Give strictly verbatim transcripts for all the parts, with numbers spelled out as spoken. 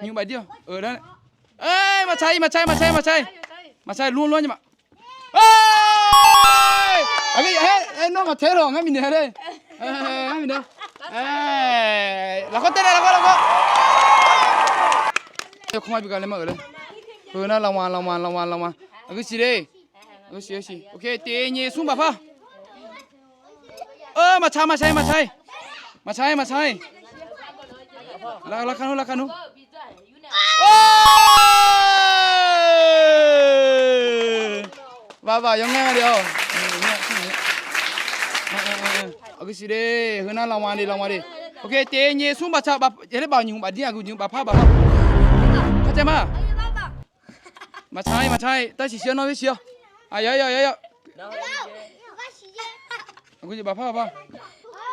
Nymq baf dir-awq. Maqtsaq-ir, maqtsaq-ir, maqtsaq-ir, maqtsaq-ir. Maqtsaq-ir, lur lur-anr nymq ma. Nawr maqtae lawq, ngar minaeq le. Ngar minaeq. Lafkhoer tae nae, lafkhoer, lafkhoer. Yawkawr ma bi gaq laer ma-euq laer. Heu nar lanwa, lanwa, lanwa, lanwa. Aqgeu siq le. Aqgeu siq, aqgeu siq. Ok, tiq nyiq smr bafpar. Maqtsaq, maqtsaq-ir, maqtsaq-ir. Maqtsaq-ir, maqtsaq-ir. Lar kar nmr, lar kar nmr. Baf baf, yawqngae nga de-awq. Aqgeu siq de, heu nar lanwa de, lanwa de. Ok, tiq nyiq smr baftsaq, baf, yaler baf nymq baf dir, aqgeu nymq bafpar, bafpar. Kharjae ma. Maqtsaq-ir, maqtsaq-ir, tar siq siq-awr nawr yaer siq-awr. Aqyawf, yawf, yawf, yawf. Aqgeu jeq bafpar, bafpar.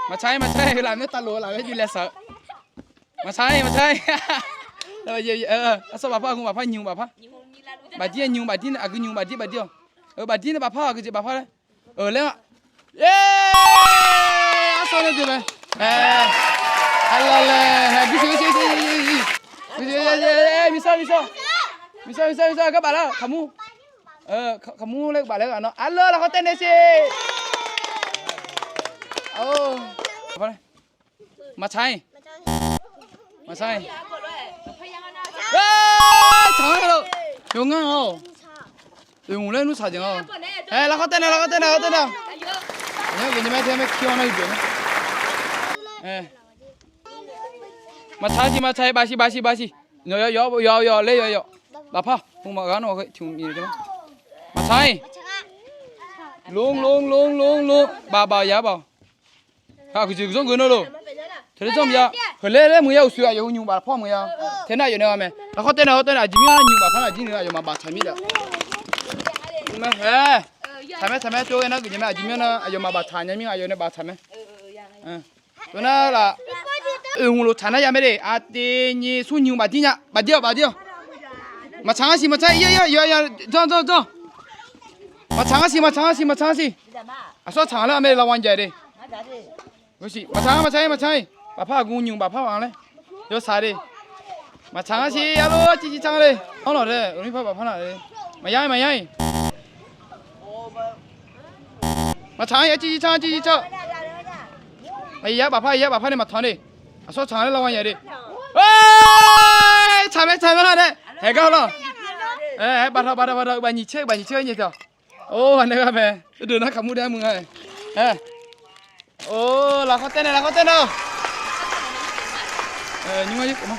Maqtsaq-ir, maqtsaq-ir, heu laf myaer tavlof-eu laf myaer jir laev saq-eu. Maqtsaq-ir, maqtsaq-ir. Arsawr bafpar, aqgeu bafpar, nymq bafpar. Bafdir, nymq bafdir, aqgeu nymq bafdir, bafdir-awq. Bafdir nae bafpar, aqgeu jeq bafpar laer. Laer ma. Arsawr nae jeq mae. Aqlawq laer, miqsawr, miqsawr, miqsawr, miqsawr, miqsawr, gar baf lar, kaqmur. Kaqmur laer baf laer ghaq nawr, aqlawq lafkhoer tae nae siq. Maqtsaq-ir. Maqtsaq-ir. Tsaq-anr-eu. Yawqngar-awq. Oeq hmq laer nmr tsaq jeq-awq. Aer, lafkhoer tae nae, lafkhoer tae nae, lafkhoer tae nae. Aqnyir geuf nya mae, tae mae, kir-awr nar yawjeq nar. Maqtsaq-ir siq, maqtsaq-ir, baf siq, baf siq, baf siq. Yawq, yawq, yawq, yawq, laer yawq, yawq. Bafpar, hmq maqghaq nawr tiq hmq mif-eu. Maqtsaq-ir. Lor, lor, lor, lor, lor. Baf, baf, yaf baf. Aqgeu jeq zanr geuf nar lof. Teuler zanr mya. Heuler laer muiq ya, uqshoe aqyawf heu nymq baf pawr muiq ya. Teunar aqyawf nae ghaq mae. Lafkhoer tae nae, lafkhoer tae nae, aqjeq mirnae nymq baf par aqjeq nae aqyawfmaf baf tsaq mir daq. Tsaq mae, tsaq mae, tov ghae nar geuf nya mae, aqjeq mirnae aqyawfmaf baf tsaq nya mir, aqyawf nae baf tsaq mae. Tov nar laf. Oeq hmq lof tsaq nar ya mae de. Aqteq nyiq smr nymq baf dir nya, baf dir-awq, baf dir-awq. Maqtsaq-anr siq, maqtsaq-ir, yawr, yawr, yawr, yawr, janr, janr, janr. Maqtsaq-anr siq, maqtsaq-anr siq, maqtsaq-anr siq. Aqsawr tsaq laer aqmae lawan jae de. Maqtsaq-anr, maqtsaq-ir, maqtsaq-ir. Bafpar aqgeu nymq bafpar ghaq laer. Yawsaq de. Maqtsaq-anr siq, arlor, civ civ tsaq de. Anr lawq de, oeq nymr par bafpar laf de. Maqya, maqya-ir. Maqtsaq-anr ya, civ civ tsaq, civ civ tsaq. Aqyar bafpar, aqyar bafpar nae maqtanq de. Aqsawr tsaq laer lawan jae de. Tsaq mae, tsaq mae lar de. Haeq gar lawr. Baf taq, baf taq, baf taq, baf nyiq caer, baf nyiq caer nyae taq. Or, ghaq nae gha mae. Deuq nar kaqmur dae-aer muiq nga. Or, lafkhoer tae nae, lafkhoer tae nae. Nymr ngar yaer khof ma.